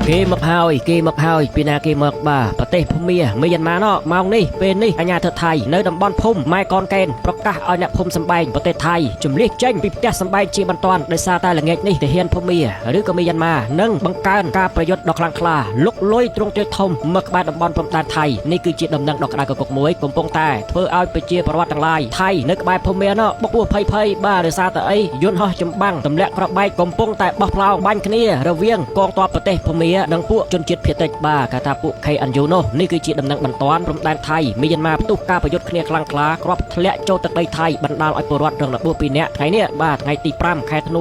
គេមកហើយគេមកហើយពីណាគេមកបាទប្រទេសភូមាមីយ៉ាន់ម៉ាណម៉ោងនេះពេលនេះអាញាធិថៃនៅតំបន់ភូមិម៉ែកនកែនប្រកាសឲ្យអ្នកភូមិសំបែងប្រទេសថៃជំលះចេញពីផ្ទះសំបែងជាបន្ទាន់ដោយសារតែល្ងាចនេះទាហានភូមាឬក៏មីយ៉ាន់ម៉ានឹងបង្កើនការប្រយុទ្ធដ៏ខ្លាំងក្លាលុកលុយទ្រង់ទ្រាយធំមកក្បែរតំបន់ព្រំដែនថៃនេះគឺជាដំណឹងដ៏ក្តៅគគុកមួយកំពុងតែធ្វើឲ្យប្រជាពលរដ្ឋទាំងឡាយថៃនៅក្បែរភូមាណបុកពោះភ័យភ័យបាទដោយសារតែអីយន្តហោះចម្បាំងទម្លាក់គ្រាប់បែកកំពុងតែបោះផ្លោងបាញ់គ្នារវាងកងទ័ពប្រទេសភូមានិងពួកជនជាតិភាគតិចបាទគេថាពួក KNU នោះនេះគឺជាដំណឹងបន្ទាន់ព្រំដែនថៃមីយ៉ាន់ម៉ាផ្ទុះការប្រយុទ្ធគ្នាខ្លាំងក្លាគ្រាប់ធ្លាក់ចូលទឹកដីថៃបណ្ដាលឲ្យពលរដ្ឋរងរបួស2នាក់ថ្ងៃនេះបាទថ្ងៃទី5ខែធ្នូ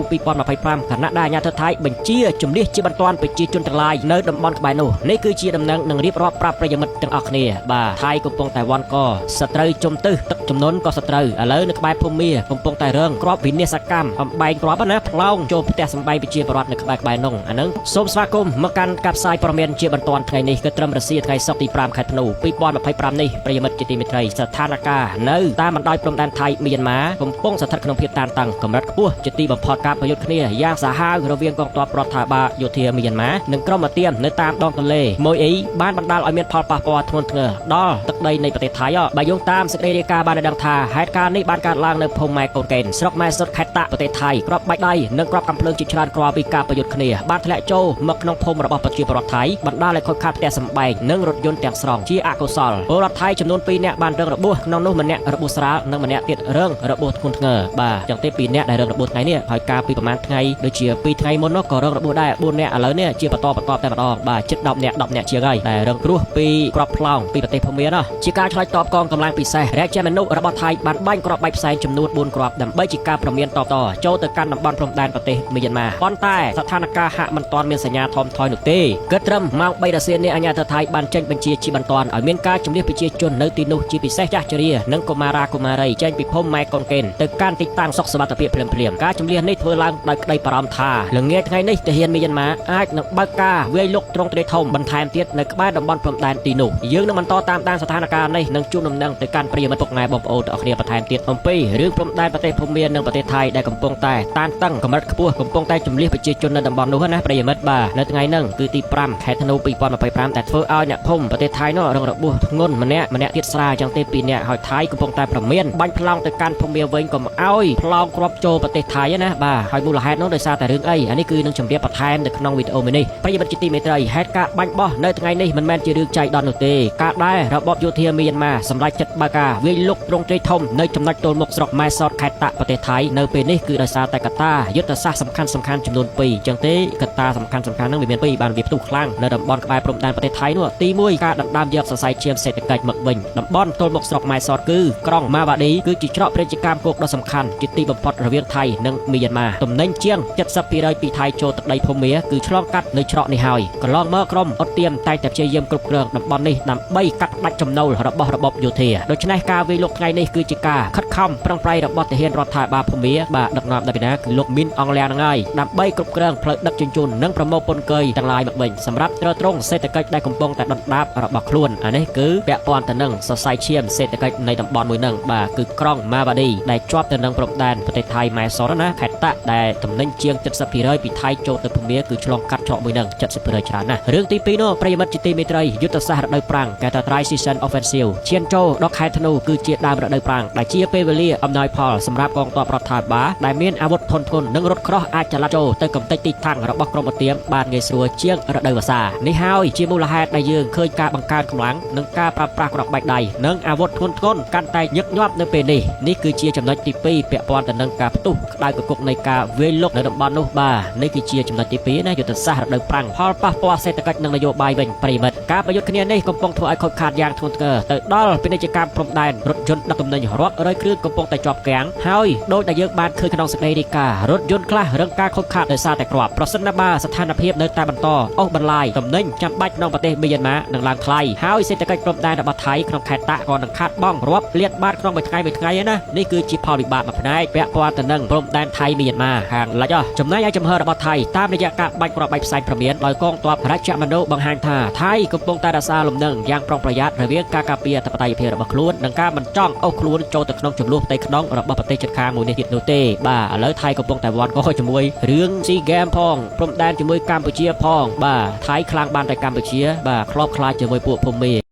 2025ខណៈដែលអាជ្ញាធរថៃបញ្ជាជំលះជាបន្ទាន់ប្រជាជនទាំងឡាយនៅតំបន់ក្បែរនោះនេះគឺជាដំណឹងនឹងរៀបរាប់ប្រាប់ប្រិយមិត្តទាំងអស់គ្នាបាទថៃកំពុងតែវាន់កសត្រូវជុំទិសទឹកចំនួនក៏សត្រូវឥឡូវនៅក្បែរភូមាកំពុងតែរងគ្រាប់វិនាសកម្មអំបែងគ្រាប់ណាផ្លោងចូលផ្ទះសម្បែងប្រជាពលរដ្ឋនៅក្បែរក្បែរនោះអានឹងសូមស្វាគមន៍មកកាន់ការផ្សាយព័ត៌មានជាបន្ទាន់ថ្ងៃនេះគឺត្រឹមរសៀលថ្ងៃសុក្រទី5ខែធ្នូ2025នេះប្រិយមិត្តជាទីមេត្រីស្ថានភាពនៅតាមបណ្ដោយព្រំដែនថៃមីយ៉ាន់ម៉ាកំពុងស្ថិតក្នុងភាពតានតឹងកម្រិតខ្ពស់ជាទីបំផុតការប្រយុទ្ធគ្នាយ៉ាងសាហាវរវាងកងទ័ពរដ្ឋាភិបាលយោធាមីយ៉ាន់ម៉ានិងក្រុមអាទៀមនៅតាមដងទន្លេម៉ួយអ៊ីបានបណ្ដាលឲ្យមានផលប៉ះពាល់ធ្ងន់ធ្ងរដល់ទឹកដីនៃប្រទេសថៃបើយោងតាមសេចក្តីរាយការណ៍បានឲ្យដឹងថាហេតុការណ៍នេះបានកើតឡើងនៅភូមិម៉ែកូនកែនស្រុកម៉ែសុតខេត្តតាក់ប្រទេសថៃគ្រាប់បែកដៃនិងគ្រាប់កាំភ្លើងជាច្រើនគ្រាប់ពីការប្រយុទ្ធគ្នាបានធ្លាក់ចូលមកក្នុងភូមិរបស់ប្រជាពលរដ្ឋថៃបណ្ដាលឲ្យខូចខាតផ្ទះសម្បែងនិងរថយន្តទាំងស្រុងជាអកុសលពលរដ្ឋថៃចំនួន2នាក់បានរងរបួសក្នុងនោះម្នាក់របួសស្រាលនិងម្នាក់ទៀតរងរបួសធ្ងន់ធ្ងរបាទចឹងទេ2នាក់ដែលរងរបួសថ្ងៃនេះហើយកាលពីប្រហែលថ្ងៃដូចជា2ថ្ងៃមុននោះក៏រងរបួសដែរ4នាក់ឥឡូវនេះជាបន្តបន្ទាប់តែម្ដងបាទជិត10នាក់10នាក់ជាងហើយដែលរងគ្រោះពីគ្រាប់ផ្លោងពីប្រទេសភូមានោះជាការឆ្លើយតបកងកម្លាំងពិសេសរាជាមនុស្សរបស់ថៃបានបាញ់គ្រាប់បែកផ្សែងចំនួន4គ្រាប់ដើម្បីជាការព្រមានតបតចូលទៅកាន់តំបន់ព្រំដែនប្រទេសមីយ៉ាន់ម៉ាប៉ុន្តែស្ថានភាពហាក់មិនទាន់មានសញ្ញាថមថយនោះទេគិតត្រឹមម៉ោង3រសៀលនេះអាជ្ញាធរថៃបានចេញបញ្ជាជាបន្ទាន់ឲ្យមានការជំនះប្រជាជននៅទីនោះជាពិសេសចាស់ជរានិងកុមារាកុមារីចេញពីភូមិម៉ែកូនកេនទៅកាន់ទីតាំងសុខសុវត្ថិភាពភ្លាមៗការជំនះនេះធ្វើឡើងដោយក្តីបារម្ភថាល្ងាចថ្ងៃនេះទាហានមីយ៉ាន់ម៉ាអាចនឹងបើកការវាយលុកទ្រង់ទ្រាយធំបន្ថែមទៀតនៅក្បែរតំបន់ព្រំដែនទីនោះយើងនឹងបន្តតាមដានស្ថានភាពនេះនិងជួបដំណឹងទៅកាន់ប្រិយមិត្តពុកម៉ែបងប្អូនទាំងអស់គ្នាបន្ថែមទៀតអំពីរឿងព្រំដែនប្រទេសភូមានិងប្រទេសថៃដែលកំពុងតែតានតឹងកម្រិតខ្ពស់កំពុងតែជំលះប្រជាជននៅតំបន់នោះណាប្រិយមិត្តបាទនៅថ្ងៃហ្នឹងគឺទី5ខែធ្នូ2025ដែលធ្វើឲ្យអ្នកភូមិប្រទេសថៃនោះរងរបួសធ្ងន់ម្នាក់ម្នាក់ទៀតស្រាលចឹងទេ2នាក់ហើយថៃកំពុងតែប្រមានបាញ់ផ្លោងទៅកាន់ភូមាវិញកុំឲ្យផ្លោងគ្រាប់ចូលប្រទេសថៃណាបាទហើយមូលហេតុនោះដោយសារតែរឿងអីអានេះគឺនឹងជម្រាបបន្ថែមនៅក្នុងវីដេអូមួយនេះប្រិយមិត្តជាទីមេត្រីហេតុការណ៍បាញ់បោះនៅថ្ងៃនេះមិនមែនជារឿងចៃដន្យនោះទេការដែលរបបយោធាមីយ៉ាន់ម៉ាសម្រេចចិត្តបើកការវាយលុកទ្រង់ទ្រាយធំនៅចំណុចទល់មុខស្រុកម៉ែសតខេត្តតាក់ប្រទេសថៃនៅពេលនេះគឺដោយសារតែកត្តាយុទ្ធសាស្ត្រសំខាន់សំខាន់ចំនួន2ចឹងទេកត្តាសំខាន់សំខាន់ហ្នឹងវាមាន2បានវាផ្ទុះខ្លាំងនៅតំបន់ក្បែរព្រំដែនប្រទេសថៃនោះទី1ការដណ្ដើមយកសរសៃឈាមសេដ្ឋកិច្ចមកវិញតំបន់ទល់មុខស្រុកម៉ែសតគឺក្រុងម៉ាវ៉ាឌីគឺជាច្រកពាណិជ្ជកម្មគោកដ៏សំខាន់ជាទីបំផុតរវាងថៃនិងមីយ៉ាន់ម៉ាទំនិញជាង70%ពីថៃចូលទឹកដីភូមាគឺឆ្លងកាត់នៅច្រកនេះហើយកន្លងមកក្រុមអត់ទៀមតែងតែព្យាយាមគ្រប់គ្រងតំបន់នេះដើម្បីកាត់ផ្តាច់ចំណូលរបស់របបយោធាដូច្នេះការវាយលុកថ្ងៃនេះគឺជាការខិតខំប្រឹងប្រែងរបស់ទាហានរដ្ឋាភិបាលភូមាបាទដឹកនាំដោយពីណាគឺលោកមីនអងលៀងហ្នឹងហើយដើម្បីគ្រប់គ្រងផ្លូវដឹកជញ្ជូននិងប្រមូលពន្ធកយទាំងឡាយមកវិញសម្រាប់ទ្រទ្រង់សេដ្ឋកិច្ចដែលកំពុងតែដុនដាបរបស់ខ្លួនអានេះគឺពាក់ព័ន្ធទៅនឹងសរសៃឈាមសេដ្ឋកិច្ចនៃតំបន់មួយហ្នឹងបាទគឺក្រុងម៉ាវ៉ាឌីដែលជាប់ទៅនឹងព្រំដែនប្រទេសថៃម៉ែសតណាខេត្តតាក់ដែលទំនិញជាង70%ពីថៃចូលទៅភូមាគឺឆ្លងកាត់ច្រកមួយហ្នឹង70%ច្រើនណាស់រឿងទី2នោះប្រិយមិត្តជាទីមេត្រីយុទ្ធសាស្ត្ររដូវប្រាំងគេថា Dry Season Offensive ឈានចូលដល់ខែធ្នូគឺជាដើមរដូវប្រាំងដែលជាពេលវេលាអំណោយផលសម្រាប់កងទ័ពរដ្ឋាភិបាលដែលមានអាវុធធន់ធ្ងន់និងរថក្រោះអាចចល័តចូលទៅកំទេចទីតាំងរបស់ក្រុមឧទាមបានងាយស្រួលជាងរដូវវស្សានេះហើយជាមូលហេតុដែលយើងឃើញការបង្កើនកម្លាំងនិងការប្រើប្រាស់គ្រាប់បែកដៃនិងអាវុធធ្ងន់ធ្ងរកាន់តែញឹកញាប់នៅពេលនេះនេះគឺជាចំណុចទី2ពាក់ព័ន្ធទៅនឹងការផ្ទុះក្តៅគគុកនៃការវាយលុកនៅតំបន់នោះបាទនេះគឺជាចំណុចទី2ណាយុទ្ធសាស្ត្ររដូវប្រាំងផលប៉ះពាល់សេដ្ឋកិច្ចនិងនយោបាយវិញប្រិយមិត្តការប្រយុទ្ធគ្នានេះកំពុងធ្វើឲ្យខូចខាតយ៉ាងធ្ងន់ធ្ងរទៅដល់ពាណិជ្ជកម្មព្រំដែនរថយន្តដឹកទំនិញរាប់រយគ្រឿងកំពុងតែជាប់គាំងហើយដោយដែលយើងបានឃើញក្នុងសេចក្តីរាយការណ៍រថយន្តខ្លះរងការខូចខាតដោយសារតែគ្រាប់ប្រសិនបើស្ថានភាពនៅតែបន្តអូសបន្លាយទំនិញចាំបាច់ក្នុងប្រទេសមីយ៉ាន់ម៉ានឹងឡើងថ្លៃហើយសេដ្ឋកិច្ចព្រំដែនរបស់ថៃក្នុងខេត្តតាក់ក៏នឹងខាតបង់រាប់លានបាតក្នុងមួយថ្ងៃមួយថ្ងៃណានេះគឺជាផលវិបាកមួយផ្នែកពាក់ព័ន្ធទៅនឹងព្រំដែនថៃមី មីយ៉ាន់ម៉ាខាងលិចចំណែកឯចំហរបស់ថៃតាមរយៈការបាញ់គ្រាប់បែកផ្សែងព្រមានដោយកងទ័ពរាជមនុបង្ហាញថាថៃកំពុងតែរក្សាលំនឹងយ៉ាងប្រុងប្រយ័ត្នរវាងការការពារអធិបតេយ្យភាពរបស់ខ្លួននិងការមិនចង់អូសខ្លួនចូលទៅក្នុងជម្លោះផ្ទៃក្នុងរបស់ប្រទេសជិតខាងមួយនេះទៀតនោះទេបាទឥឡូវថៃកំពុងតែវាន់កជាមួយរឿង SEA Games ផងព្រំដែនជាមួយកម្ពុជាផងបាទថៃខ្លាំងបានតែកម្ពុជាបាទខ្លោបខ្លាចជាមួយពួកភូមិ។